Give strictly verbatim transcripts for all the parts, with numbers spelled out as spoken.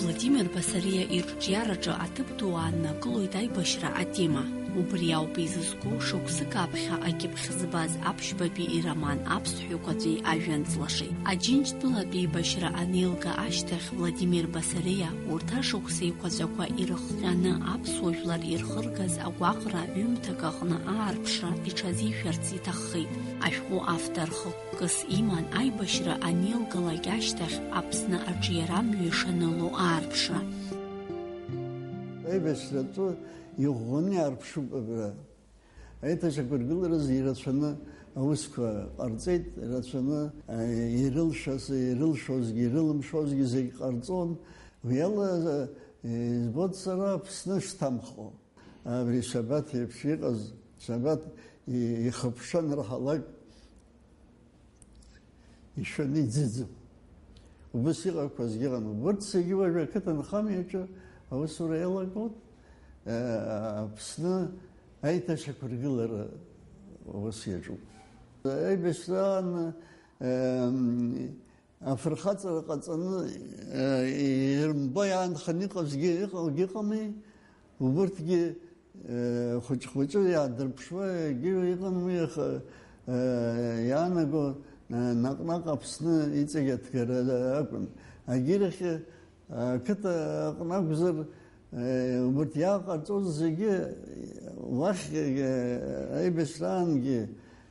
Владимир Басариа ирҿиараҿы аҭыԥ ду ааннакылоит аибашьра атема. Убри ауп изызку шықәсык аԥхьа акьыԥхь збаз аԥшьбатәи ироман аԥсҭҳәақәаҵәеи ажәанҵлашеи. Аџьынџьтәылатә еибашьра анеилга ашьҭахь Владимир Басариа урҭ ашықәс еиқәаҵәақәа ирыхҟьаны аԥсуа жәлар ирхыргаз агәаҟра ҩымҭак аҟны аарԥшра иҽазишәарц иҭаххеит. Ашәҟәы автор хықәкыс иман аибашьра анеилгалак ашьҭахь Аԥсны аҿиара амҩа ишаныло аарԥшра. Аибашьра атәы иӷәӷәаны иаарԥшуп абра. Аиҭашьақәыргыларазы ирацәаны аусқәа ҟарҵеит, ирацәаны, а, ирылшаз, ирылшозгьы, ирылымшозгьы зегь ҟарҵон. Уи ала, а, избоит сара Аԥсны шҭамхо. Абри Шабаҭ еиԥш иҟаз, Шабаҭ и-, ихыԥша анырҳалак, ишәаны иӡыӡом. Убыс иҟақәазгьы ыҟан. Убырҭ зегьы уажәы ақыҭанхамҩаҿы аусура иалагоит. Э, Аԥсны аиҭашьақәыргылара ус иаҿуп. Аибашьраан, э, афырхаҵара ҟаҵаны, э, ирымбо иаанханы иҟазгьы ыҟ-, ыҟами. Убырҭгьы Хәыҷ-хәыҷы иаадырԥшуа егьи иҟан уи, аха, иаанаго, наҟ-наҟ Аԥсны иҵегь аҭгара акәын. Агьырахь, ақыҭа аҟны акәзар, убырҭ иааҟарҵоз зегьы уахь, аибашьраангьы,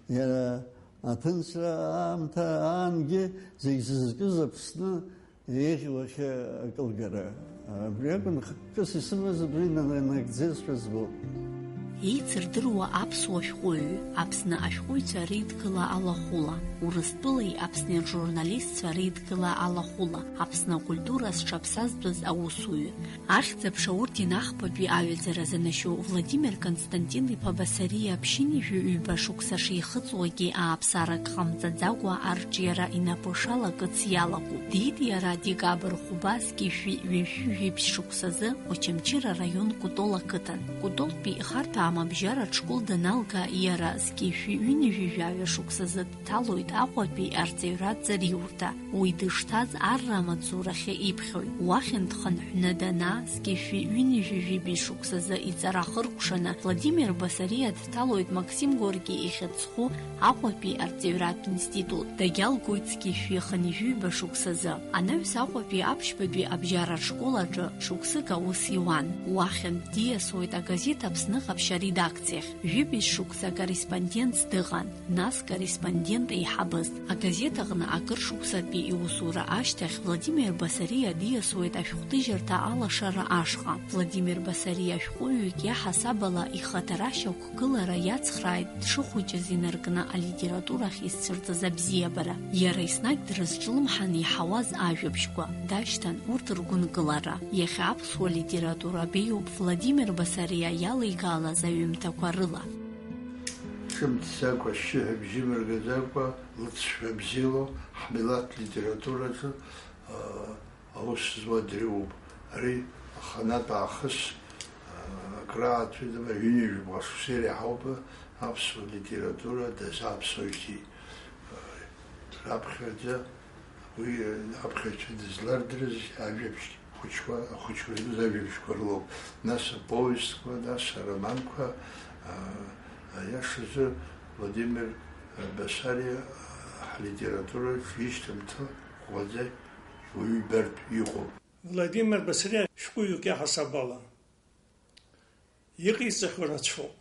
иара аҭынчра аамҭа аангьы зегь зызкыз Аԥсны еиӷьу ахь акылгара. Абри акәын хкыс исымаз, абри нанагӡазшәа збоит. Еицырдыруа аԥсуа шәҟәыҩҩы, Аԥсны ашәҟәыҩҩцәа реидгыла алахәыла, Урыстәылеи Аԥсни ржурналистцәа реидгыла алахәыла, Аԥсны акультура зҽаԥсазтәыз аусуҩы. Ахьӡ-аԥша урҭ инахԥатәи аҩаӡара занашьоу Владимир Константин-иԥа Басариа ԥшьынҩажәи ҩба шықәса шихыҵуагьы ааԥсарак ҟамҵаӡакәа арҿиара инапы шалакыц иалагоуп. Диит иара декабр хәба зқьи жәшәи ҩажәи жәиԥшь шықәсазы Очамчыра араион Кәтол ақыҭан. Кәтолтәи ихарҭәаам абжьаратә школ даналга, иара зқьи жәшәи ҩынҩажәи жәаҩа шықәсазы дҭалоит Аҟәатәи арҵаҩратә ҵариурҭа. Уи дышҭаз арра амаҵзурахьы иԥхьоит. Уахь дхынҳәны данаа, зқьи жәшәи ҩынҩажәи жәибжь шықәсазы иҵара ахыркәшаны, Владимир Басариа дҭалоит Максим Горки ихьыӡ зху Аҟәатәи арҵаҩратә институт. Дагьалгоит зқьи жәшәи хынҩажәи ҩба шықәсазы. Анаҩс Аҟәатәи аԥшьбатәи абжьаратә школ аҿы шықәсык аус иуан. Уахьынтә диасуеит агазеҭ Аԥсны Ҟаԥшь аредакциахь. Жәибжь шықәса акорреспондентс дыҟан. Нас корреспондент еиҳабыс. Агазеҭ аҟны акыр шықәсатәи иусура ашьҭахь Владимир Басариа диасуеит ашәҟәҭыжьырҭа алашара ашҟа. Владимир Басариа шәҟәыҩҩык иаҳасаб ала ихаҭара шьақәгылара иацхрааит дшыхәыҷыз инаркны алитературахь изцәырҵыз абзиабара. Иара еснагь дрызҿлымҳан иаҳауаз ажәабжьқәа, дашьҭан урҭ ргәынкылара. Иахьа аԥсуа литература абеиоуп Владимир Басариа иалеигалаз аҩымҭақәа рыла. Ҿымҭӡакәа, ашьшьыҳәа бжьы мыргаӡакәа, лыҵшәа бзиало, ҳмилаҭ литератураҿы, аа, аус зуа дреиуоуп. Ари аханатә аахыс, аа, акрааҵуеит, ҩынҩажәи жәаба шықәса иреиҳауп аԥсуа литература дазааԥсоижьҭеи. Раԥхьаӡа уи аԥхьаҩцәа дызлардырыз ажәабжь хәыҷқәа, ахәыҷқәа зкыз ажәабжьқәа рылоуп, нас аповестқәа, нас ароманқәа, а, аиашазы Владимир Басариа ҳлитератураҿ ишьҭамҭа ӷәӷәаӡа уаҩы ибартә иҟоуп. Владимир Басариа шәҟәыҩҩык иаҳасаб ала иҟаиҵахьоу рацәоуп.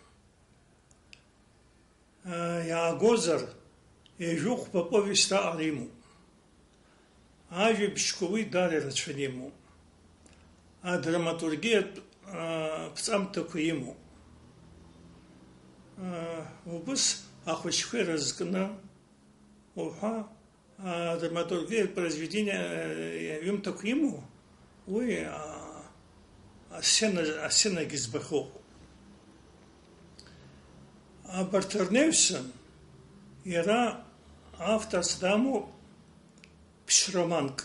Иаагозар, ҩажәи хәба повесть раҟара имоуп. Ажәабжьқәа уи даара ирацәаны имоуп. Адраматургиатә, аа, ԥҵамҭақәа имоуп. Аа, убыс ахәыҷқәа ирызкны уҳәа, аа, драматургиатә произведение, аа, ҩымҭақәа имоу, уи, аа, асцена, асценагьы збахьоуп. Абарҭ рнаҩсан иара авторс дамоуп ԥшь-романк.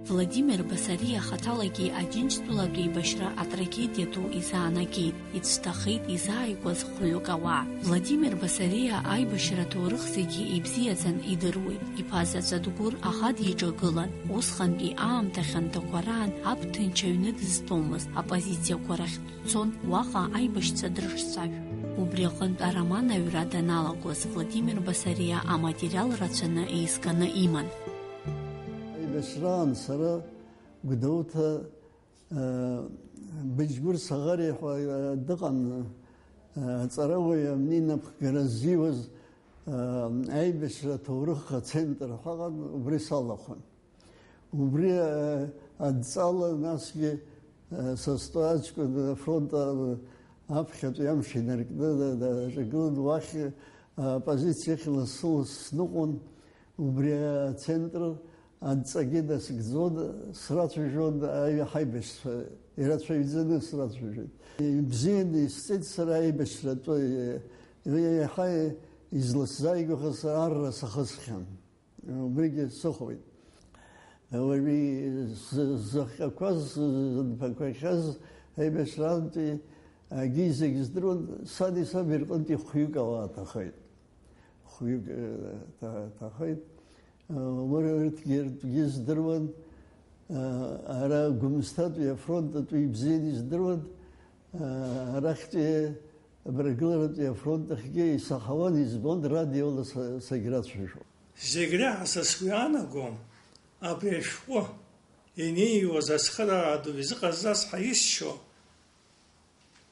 Владимир Басариа хаҭалагьы Аџьынџьтәылатә еибашьра атрагедиа ду изаанагеит, ицәҭахеит изааигәаз хәҩык ауаа. Владимир Басариа аибашьра аҭоурых зегьы ибзиаӡан идыруеит. Иԥа заҵәы Дгәыр аӷа диҿагылан. Усҟантәи аамҭа хьанҭақәа раан аԥҭынч аҩны дызтәомызт, апозициақәа рахь дцон, уаҟа аибашьцәа дрыҿцәажәон. Убри аҟынтә ароман аҩра даналагоз, Владимир Басариа аматериал рацәаны еизганы иман. Аибашьраан сара Гәдоуҭа, э, Быџьгәыр Саӷариа ҳәа, э, дыҟан, э, аҵарауаҩ амни инапхгара ззиуаз, э, аибашьра аҭоурых ацентр ҳәа ыҟан, убри салахәын. Убри, э, адҵала насгьы, э, са стәы аҷкәын афронт, э, аԥхьатәи амш инаркны да-, даҿагылан, уахь, э, апозициахь лассы-лассы сныҟәон. Убри ацентр адҵагьы дасыгӡон, срацәажәон аҩ-, ҳаибашьцәа, ирацәаҩӡаны срацәажәеит. Ибзианы исҵеит сара аибашьратәы, е-, еиҳа изласзааигәахаз арра сахысхьан. Убригьы сыхәоит. Уажәы з-, зыхҟьақәаз, зынԥақәахьаз аибашьраантәи агьи зегь здыруан, сани саби рҟынтәи хәҩык ауаа ҭахеит. Хәҩык, э, ҭа-, ҭахеит. Э, уара урҭгьы ртәгьы здыруан, э, ара Гәымсҭатәи афронт атәы ибзианы издыруан, э, арахьтәи Абаргыларатәи афронт ахьгьы исаҳауан, избон, радиола са-, сагьрацәажәон. Зегь реиҳа са сгәы иаанагом, абри ашәҟәы инеиуаз ацхыраара ду изыҟазҵаз ҳәа исшьо,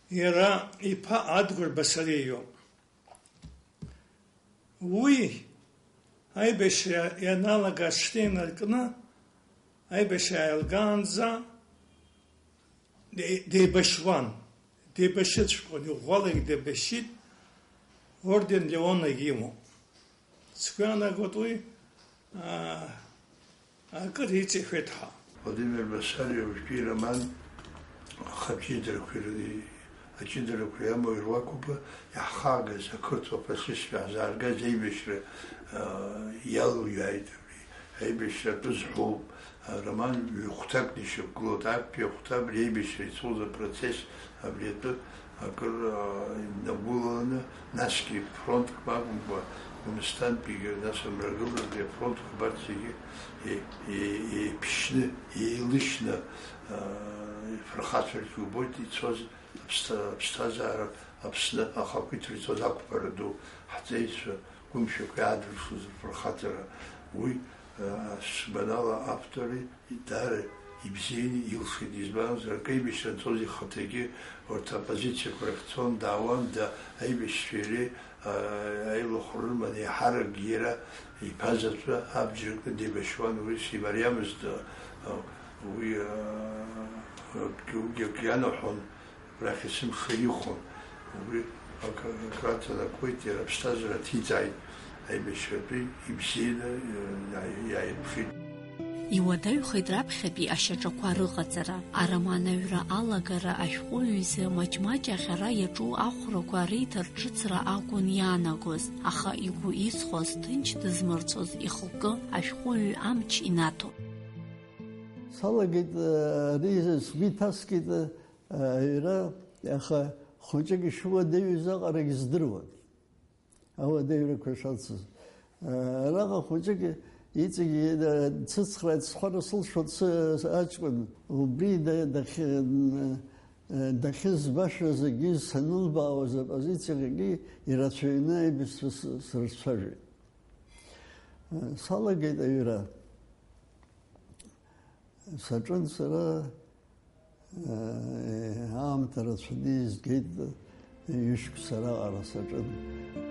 иара иԥа Адгәыр Басариа иоуп. Уи аибашьра ианалага аҽны инаркны, аибашьра ааилгаанӡа де-, деибашьуан, деибашьыҵәҟьон, иӷәӷәалагь деибашьит, орден Леонагь имоуп. Сгәы иаанагоит уи, аа, акыр иҵихуеит ҳәа. Владимир Басариа уажәтәи ироман ахатә ҷыдарақәеи ри-, аҷыдарақәеи амоу ируакуп иаҳхаагаз, ақырҭуа апроцессқәа иаҳзааргаз аибашьра, аа, иалуиааит абри. Аибашьра атәы зҳәоуп, ароман ҩ-хәҭакны ишьақәгылоуп, актәи ахәҭа абри аибашьра ицоз апроцесс абри атәы акыр, аа, инагәылаланы, насгьы фронтк акәымкәа, Гәымсҭантәигьы, нас Амрагылатәи афронтқәа абарҭ зегьы е-, е-, еиԥшьны, еилышьны, аа, фырхацәарагьы убоит ицоз аԥсҭа-, аԥсҭазаара Аԥсны ахақәиҭра ицоз ақәԥара ду, ҳҵеицәа, гәымшәақәа иаадырԥшуаз рфырхаҵара. Уи, аа, сгәанала, автори даара ибзианы илшеит, избанзар, акы аибашьра анцоз ихаҭагьы урҭ апозициақәа рахь цон, даауан, да, аибашьцәеи иареи, аа, аилахәыра рыман, еиҳаракгьы иара иԥа заҵәы абџьар кны деибашьуан, уи симариамызт, аа, уи, аа, акгьы, уигьы акы ианаҳәон. Рахь есымша ихон. Убри акра-, акраҵанакуеит, иара аԥсҭазаара ҭиҵааит, аибашьратәи ибзианы, э, иааи-, иааирԥшит. Иуадаҩхеит раԥхьатәи ашьаҿақәа рыҟаҵара. Ароман аҩра алагара ашәҟәыҩҩы изы маҷ-маҷ аҟьара иаҿу ахәрақәа реиҭарҿыцра акәын иаанагоз, аха игәы изхоз, ҭынч дызмырҵәоз ихықәкы ашәҟәыҩҩы амч инаҭон. Салагеит, э, ари сгәы иҭаскит, э, аҩра, аха хәыҷык ишуадаҩыз аҟарагь здыруан, ауадаҩрақәа шацыз. Араҟа хәыҷык иҵегьы, э, дсыцхрааит, сҳәара сылшоит, сы-, аҷкәын убри да-, дахьы-, н-, э, дахьызбаша зегьы санылбаауаз апозициа зегьы ирацәаҩны аибашьцәа с-, срыцәажәеит. Э, салагеит аҩра. Саҿын сара, э, аамҭа рацәаны изгеит, ҩышықәса раҟара саҿын.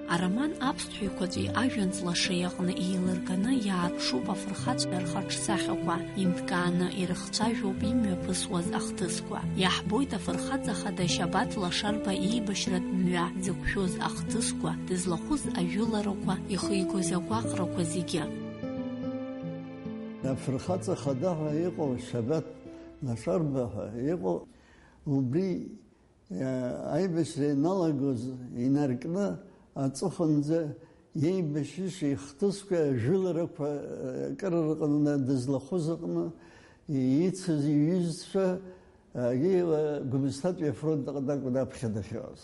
Ароман аԥсҭҳәа еиқәаҵәеи ажәҩан ҵлашеи аҟны еилырганы иаарԥшуп афырхаҵәҟьа рхаҿсахьақәа, инҭкааны ирыхцәажәоуп имҩаԥысуаз ахҭысқәа. Иаҳбоит афырхаҵа хада Шьабаҭ Лашарба иеибашьратә мҩа дзықәшәоз ахҭысқәа, дызлахәыз ажәыларақәа, ихигоз агәаҟрақәа зегьы. Афырхаҵа хада ҳәа иҟоу, Шьабаҭ Лашарба ҳәа иҟоу, убри, а, аибашьра ианалагоз инаркны аҵыхәанӡа иеибашьыша ихҭысқәа, ажәыларақәа, а, акыр рҟны дызлахәыз аҟны Ицыз иҩызцәа, егьи, Гәымсҭатәи афронт аҟны акәын аԥхьа дахьыҟаз.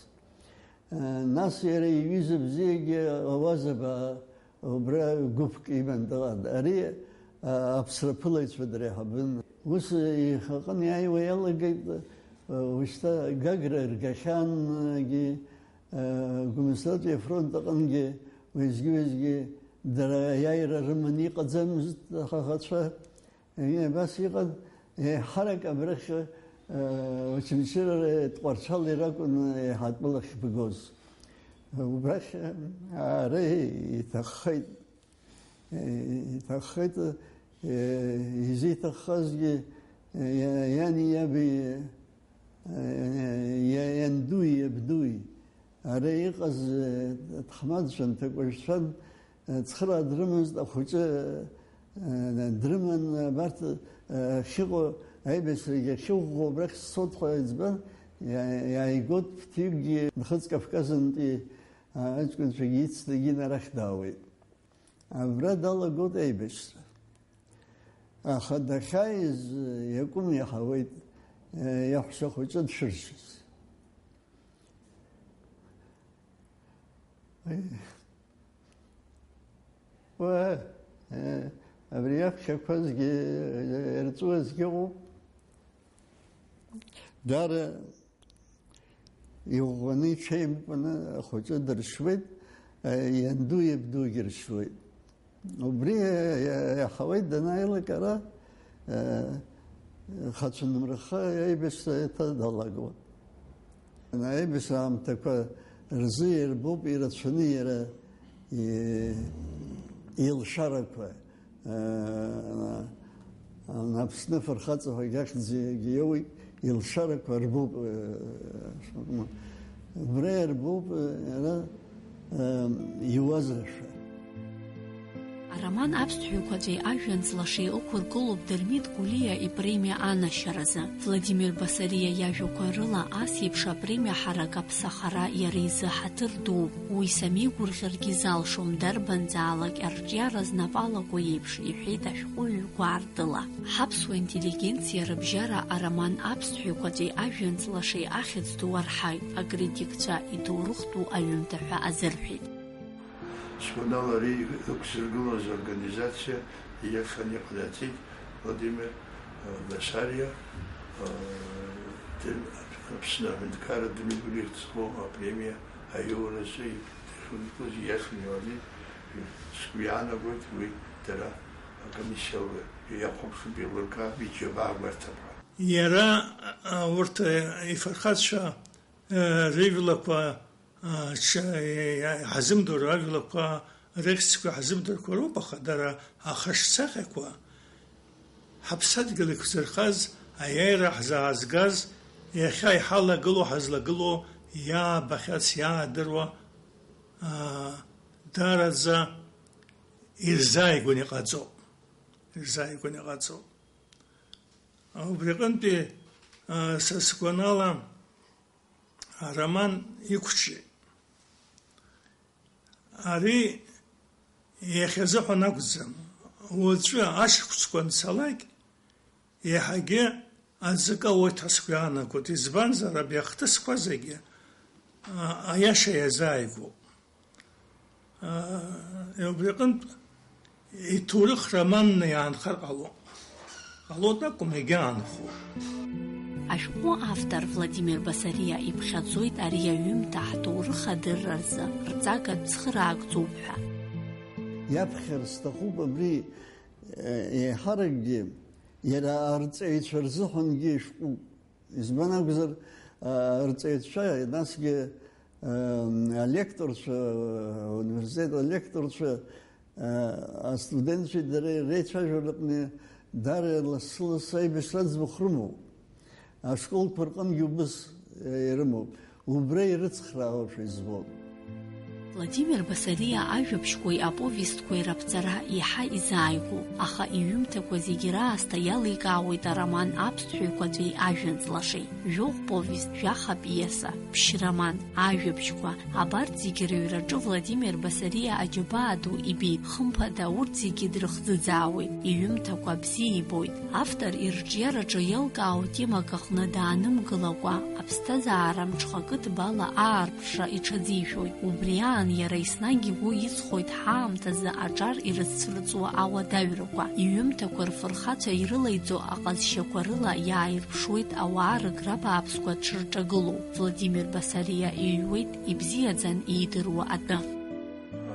Нас иара иҩыза бзиагьы Ауазаба убра гәыԥк иман дыҟан. Ари, а, аԥсра ԥылаҩцәа дреиҳабын. Ус ихаҟын иааиуа иалагеит, а, ушьҭа Гагра ргахьангьы, а, Гәымсҭатәи афронт аҟынгьы уеизгьы-уеизгьы дара аиааира рыманы иҟаӡамызт аӷацәа. Егьи абас иҟан, еиҳарак абрахь, э, Очамчыреи Тҟәарчали ракәын еиҳа атәылахь ибгоз. Убрахь, э, ара иҭаххеит, э, иҭаххеит, э, изиҭаххазгьы, э, иа-, иани иаби, э, иа-, иандуи иабдуи. Ара иҟаз, э, ҭаҳмадцәан, ҭакәажәцәан, э, цхыраа дрымазт, ахәыҷы, э, дрыман, абарҭ, э, ахьыҟоу, аибашьрагьы ахьыӷәӷәоу абрахь сцот ҳәа иӡбан, иа-, иааигот ԥҭҩыкгьы Нхыҵ Кавказынтәи, а, аҷкәынцәагьы ицны егьин арахь даауеит. Абра далагот аибашьра. Аха дахьааиз, э, иакәым иаҳауеит, э, иаҳәшьа хәыҷы дшәыршьыз. Уа, э, абри иаԥхьақәазгьы, э, ирҵәуазгьы ыҟоуп. Дара иӷәӷәаны, иҽеимкәаны ахәыҷы дыршьуеит, э, ианду иабдугьы ршьуеит. Убри, э, иаҳауеит данааилак ара, э, хацәнымрха аибашьра еиҭа далагауан. Аибашьра аамҭақәа рзы ирбоуп ирацәаны иара и-, илшарақәа, э, Аԥсны афырхаҵа ҳәагьы ахьӡ иоуеит, илшарақәа рбоуп, э, шакәму. Убра ирбоуп, э, иара, э, иуазаршәа. Ароман аԥсҭҳәаҩқәатәи ажәҩан ҵла шеиҟәыргылоуп Дырмит Гәлиа ипремиа анашьаразы. Владимир Басариа иажәақәа рыла ас еиԥш апремиа ҳарак аԥсахара иара изы ҳаҭыр дууп. Уи самеигәырӷьаргьы залшом, дарбанзаалак арҿиара знапы алаку еиԥш, иҳәеит ашәҟәыҩҩы гәаартыла. Ҳаԥсуа интеллигенциа рыбжьара ароман аԥсҭҳәаҩқәатәи ажәҩан ҵла шеи ахьӡ ду арҳаит, акритикцәа иҭоурых ду аҩымҭа ҳәа азырҳәеит. Сгәанала, ари ықәзыргылоз организациа ииашаны иҟанаҵеит Владимир, э, Басариа, э, Дым-, Аԥсны аҳәынҭқарра Дмитри Хцло апремиа аиуразы дахьынхоз ииашаны иҟанаҵеит. Сгәы иаанагоит, уи дара акомиссиа иахәаԥшып, еилыркаап, иџьабаа гәарҭап ҳәа. Иара, а, урҭ, а, ифырхацәа, а, рыжәлақәа, а, ҽа-, а, ҳазымдыруа ажәлақәа рыхьӡқәа ҳазымдырқәа роуп, аха дара ахаҿсахьақәа ҳаԥсадгьыл иқәзырхаз, аиааира ҳзаазгаз, иахьа иҳалагылоу, ҳазлагылоу иаабахьац, иаадыруа, а, даараӡа ирзааигәан иҟаҵоуп. Ирзааигәан иҟаҵоуп. Убри аҟынтәи, а, са сгәанала, ароман иқәҿиеит. Ари иахьазыҳәан акәӡам. Уаҵәы ашықәсқәа анцалак, еиҳагьы аӡы каууеит ҳәа сгәы иаанагоит. Избанзар, абри ахҭысқәа зегьы, а, аиаша иазааигәоуп. Аа, убри аҟынтә иҭоурых романны иаанхар ҟалоит. Ҟалоит акәым, егьаанхоит. Ашәҟәы автор Владимир Басариа иԥхьаӡоит ари аҩымҭа ҳҭоурых адырра рзы рҵага цхыраагӡоуп ҳәа. Иаԥхьар сҭахуп абри, э, еиҳаракгьы иара арҵаҩцәа рзыҳәангьы ишәҟәуп. Избан акәзар, а, арҵаҩцәа, насгьы, а, алекторцәа, а, ауниверситет алекторцәа, а, астудентцәеи дареи реицәажәараҟны даара лассы-лассы аибашьра аӡбахә рымоуп. Ашколқәа рҟынгьы убыс, а, ирымоуп. Убра ирыцхраауашәа избоит. Владимир Басариа ажәабжьқәеи аповестқәеи раԥҵара иаҳа изааигәоуп, аха иҩымҭақәа зегьы раасҭа иаликаауеит ароман аԥсҭҳәаҩқәатәи ажәанҵлашеи. Жәохә повест, жәаха пиеса, ԥшь-роман, ажәабжьқәа, абарҭ зегьы рыҩраҿы Владимир Басариа аџьабаа ду ибеит, хымԥада, урҭ зегьы дрыхӡыӡаауеит, иҩымҭақәа бзиа ибоит. Автор ирҿиараҿы иалкаау темак аҟны даанымгылакәа, аԥсҭазаара мҽхакы ҭбала аарԥшра иҽазишәоит. Убри аан иара еснагь игәы иҵхоит ҳаамҭазы аҿар ирызцәырҵуа ауадаҩрақәа. Иҩымҭақәа рфырхацәа ирылаиҵо аҟазшьақәа рыла иааирԥшуеит ауаа рыгра бааԥсқәа дшырҿагылоу. Владимир Басариа иҩуеит ибзиаӡан иидыруа атәы.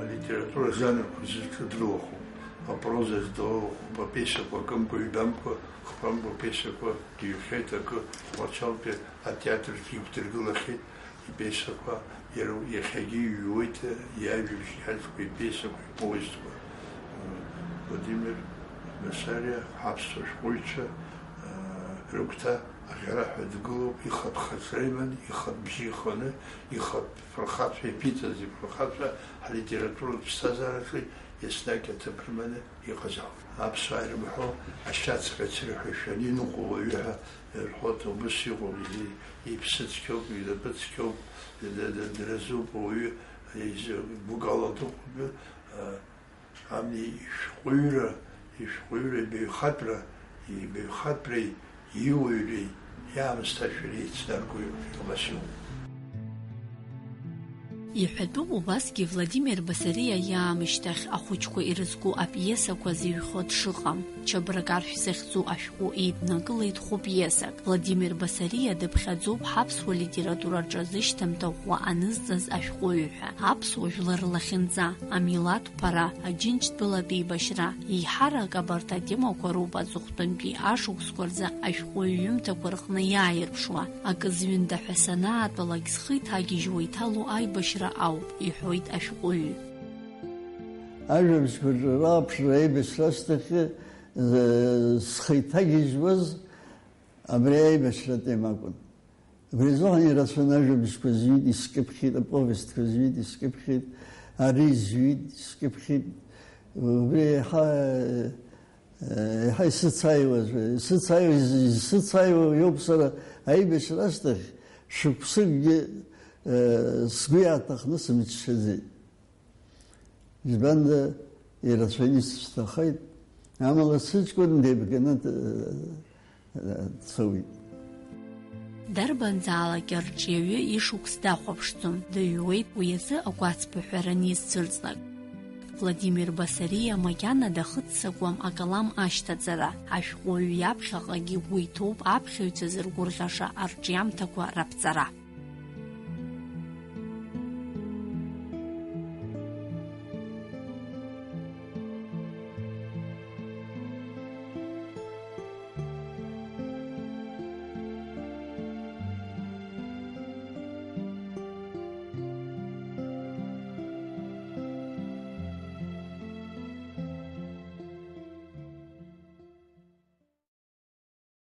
Алитература азанрқәа зегьы дрылахәуп, апроза дрылахәуп, апиесақәа акымкәа-ҩбамкәа, хԥамкәа апиесақәа дыҩхьеит, акы Тҟәарчалтәи атеатргьы иқәдыргылахьеит ипиесақәа, иара иахьагьы иҩуеит иажәабжь иаҿқәа, ипиесақәа, иповестқәа. Владимир Басариа ҳаԥсуа шәҟәыҩҩцәа рыгәҭа аӷьараҳәа дгылоуп, ихатә хаҿра иманы, ихатә бжьы иханы, ихатә фырхацәа, иԥиҵаз ифырхацәа ҳлитературатә ԥсҭазаараҿы еснагь аҭыԥ рыманы иҟазаауп. Аԥсуаа ирымҳәо ашьацра ицәырҳәашәа аниныҟәо уаҩы ҳәа ирҳәоит, убыс иҟоуп, и-, иԥсы цқьоуп, инапы цқьоуп, д-, д-, дразуп ауаҩы, изы гәыкала дыҟоуп, а, ами ишәҟәыҩҩра, ишәҟәыҩҩра ибаҩхатәра, ибаҩхатәреи иуаҩреи иаамысҭашәареи еицнарго иҟазшьоуп. Иҳәатәуп убасгьы Владимир Басариа иаамышьҭахь ахәыҷқәа ирызку апиесақәа зыҩхьо дшыҟам. Чабракаршә захьӡу ашәҟәы еиднакылеит хәы-пиесак. Владимир Басариа дыԥхьаӡоуп ҳаԥсуа литератураҿы зышьҭамҭа ӷәӷәа анызҵаз ашәҟәыҩҩы ҳәа. Аԥсуа жәлар рлахьынҵа, амилаҭ ԥара, аџьынџьтәылатә еибашьра, еиҳарак абарҭ атемақәа роуп аҵыхәтәантәи ашықәсқәа рзы ашәҟәыҩҩы ҩымҭақәа рҟны иааирԥшуа. Акы зҩында ҳәа санаатәалак, схы иҭагьежьуа иҭало аибашьра ауп, иҳәоит ашәҟәыҩҩы. Ажәабжьқәа рҿы рааԥшра аибашьра ашьҭахьы, э, схы иҭагьежьуаз абри аибашьра атема акәын. Убри азыҳәан ирацәаны ажәабжьқәа зҩит, искьыԥхьит, аповестқәа зҩит, искьыԥхьит, ари зҩит, искьыԥхьит. Убри еиҳа, еиҳа исыцааиуаз, исыцааиуаз, исыцааиуа иоуп сара аибашьра ашьҭахь шықәсыкгьы, э, сгәы иааҭахны сымччаӡеит. Избанда, ирацәаны исышьҭахеит, амала сыҷкәын деибганы д-, дцоит. Дарбанзаалак арҿиаҩы ишықәс дахәаԥшӡом, дыҩуеит, уи азы агәацԥыҳәара анизцәырҵлак. Владимир Басариа макьана дахыццакуам акалам ашьҭаҵара, ашәҟәыҩҩы иаԥхьаҟагьы игәы иҭоуп аԥхьаҩцәа зыргәырӷьаша арҿиамҭақәа раԥҵара.